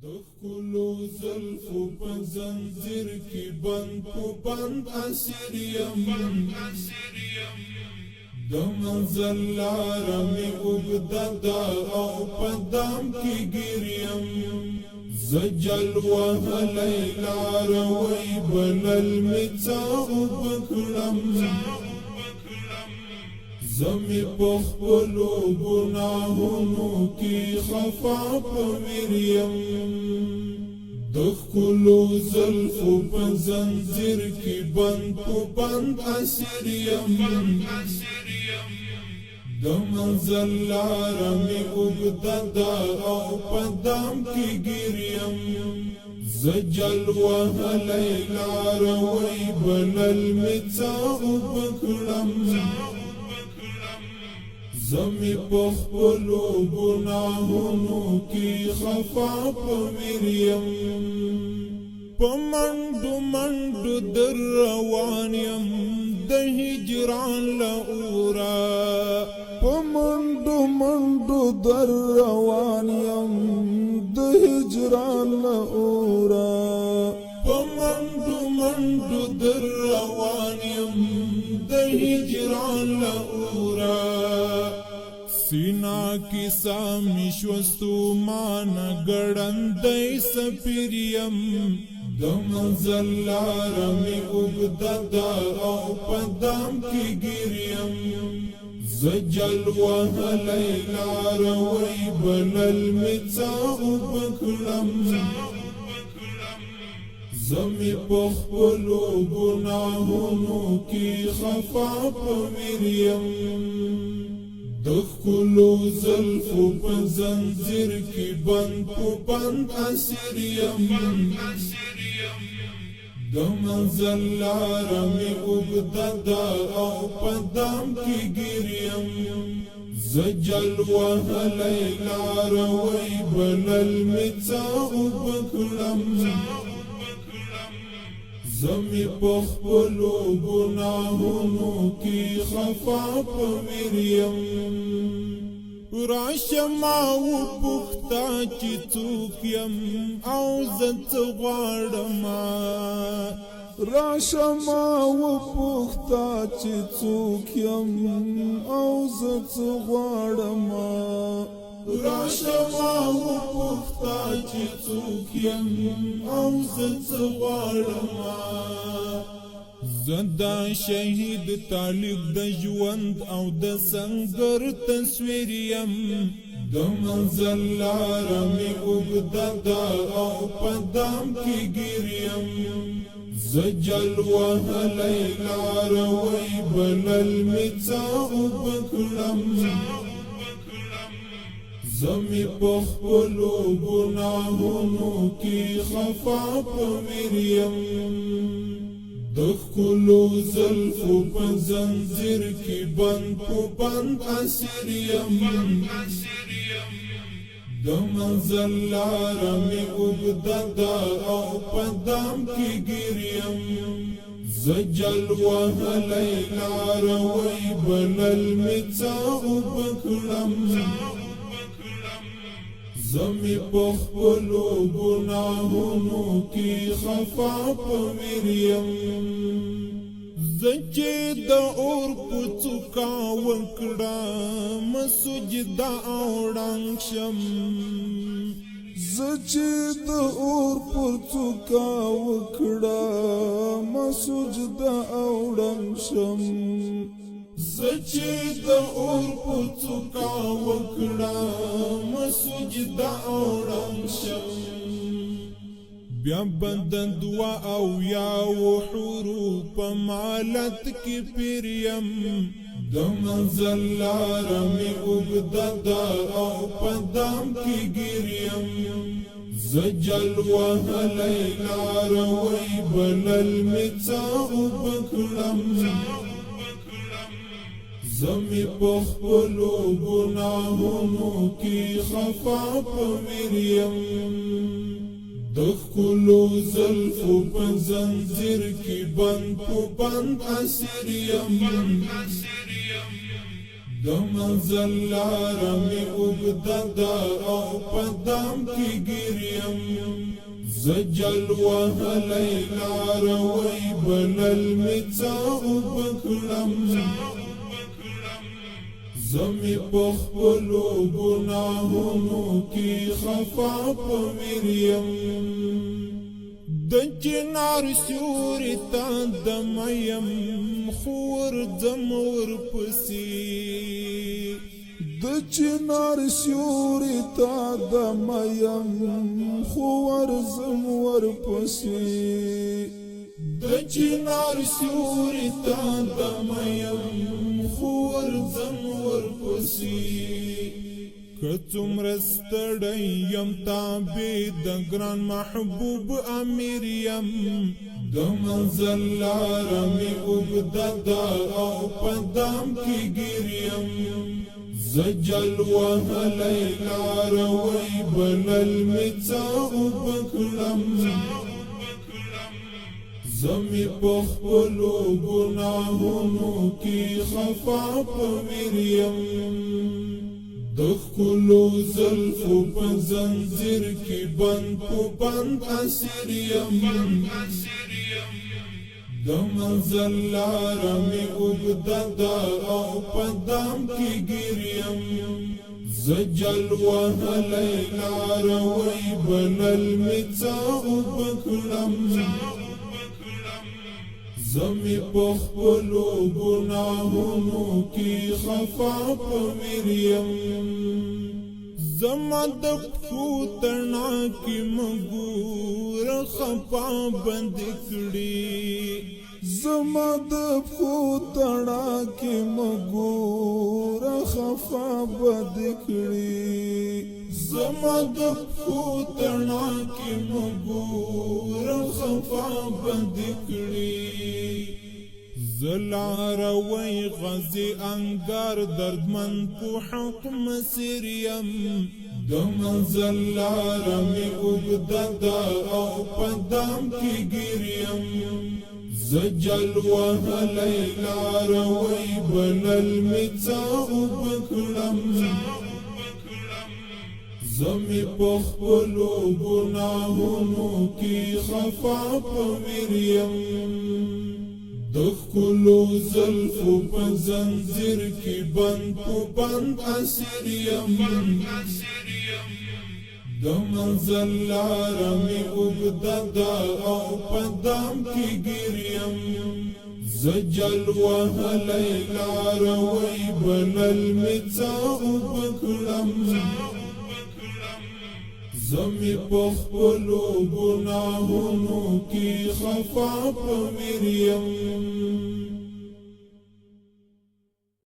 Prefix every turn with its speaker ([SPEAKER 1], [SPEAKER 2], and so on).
[SPEAKER 1] د ښکلو زلفو په زنځیر کې بند په بند اسیر یم. د منزل لاره مې اوږده ده او په دام کې ګیر یم. زه جل وهلی لاره وی بلل مې څه اوبه کړم. زه مې په خپلو ګناهونو کې خفا په ویر یم. د ښکلو زلفو په زنځیر کې بند په بند اسیر یم. د منزل لاره مې اوږده ده او په دام کې ګیر یم. زه جل وهلی لاره وی بلل مې څه اوبه کړم. زه مې په خپلو ګناهونو کې خفا په ویر یم. په منډو منډو در روان یم د هجران له اوره.
[SPEAKER 2] په منډو منډو در روان یم د هجران له اوره.
[SPEAKER 1] په منډو منډو در روان یم د هجران له اوره. سینا کې سامي شوستومانه ګړندی سپیر یم. د منزل لاره مې اوږده ده او په دام کې ګیر یم. زه جل وهلی لاره وی بلل مې څه اوبه کړم. زه مې په خپلو ګناهونو کې خفا په ویر یم. د ښکلو زلفو په زنځیر کې بند په بند اسیر یم. د منزل لاره مې اوږده ده او په دام کې ګیر یم. زه جل وهلی لاره وی بلل مې څه اوبه کړم. زه مې په خپلو ګناهونو کې خفا په ویر یم. راشه ما وپوښته چې څوک یم او زه څه غواړم.
[SPEAKER 2] راشه ما وپوښته چې څوک یم او زه څه غواړم.
[SPEAKER 1] راشه ما وپوښته چې څوک یم او زه څه غواړم. زه د شهید طالب د ژوند او د سنګر تصویر یم. د منزل لاره مې اوږده ده او په دام کې ګیر یم. زه جل وهلی لاره وی بلل مې څه اوبه کړم. زه مې په خپلو ګناهونو کې خفا په ویر یم. د ښکلو زلفو په زنځیر کې بند په بند اسیر یم. د منزل لاره مې اوږده ده او په دام کې ګیر یم. زه جل وهلی لاره وی بلل مې څه اوبه کړم. زه مې په خپلو ګناهونو کې خفا په ویر یم. زه چې د اور په څوکا وکړم سجده او ړنګ شم.
[SPEAKER 2] زه چې د اور پر څوکا وکړم سجده او ړنګ شم.
[SPEAKER 1] زه چې د اور په څوکا وکړم سجده او ړنګ شم. بیا به د 72 حورو په مالت کې پیر یم. د منزل لاره مې اوږده ده او په دام کې ګیر یم. زه جل وهلی لاره وی بلل مې څه اوبه کړم. زه مې په خپلو ګناهونو کې خفا په ویر یم. د ښکلو زلفو په زنځیر کې بند په بند اسیر یم. د منزل لاره مې اوږده ده او په دام کې ګیر یم. زجل وهلی لاره وی بلل مې څه اوبه کړم. زه مې په خپلو ګناهونو کې خفا په ویر یم. د چنار سیوري ته دمه یم، خو ورځم ورپسې.
[SPEAKER 2] د چنار سیوري ته دمه یم، خو ورځم ورپسې.
[SPEAKER 1] د چنار سیوري ته دمه یم، خو ورځم ورپسې. که څومره ستړی یم، تابع د ګران محبوب امیر یم. د منزل لاره مې اوږده ده او په دام کې ګیر یم. زجل وهلی لاره وی بلل مې څه اوبه کړم. زه مې په خپلو ګناهونو کې خفا په ویر یم. د ښکلو زلفو په زنځیر کې بند په بند اسیر یم. د منزل لاره مې اوږده ده او په دام کې ګیر یم. زجل وهلی لاره وی بلل مې څه اوبه کړم. زه مې په خپلو ګناهونو کې خفا په ویر یم. زما د پښو تڼاکې مه ګوره، خفا بند کړي.
[SPEAKER 2] زما د پښو تڼاکې مه ګوره، خفا بد کړي.
[SPEAKER 1] زما د پښو تڼاکې مه ګوره، خفا بند کړي. زه لاره وی غزي انګار دردمن په حق مسیر یم. د منزل لاره مې اوږده ده او په دام کې ګیر یم. زجل وهلی لاره وی بلل مې څه اوبه کړم. زه مې په خپلو ګناهونو کې خفا په ویر یم. د ښکلو زلفو په زنځیر کې بند په بند اسیر یم. د منزل لاره مې اوږده ده او په دام کې ګیر یم. زجل وهلی لاره وی بلل مې څه اوبه کړم. زه مې په خپلو ګناهونو کې خفا په ویر یم.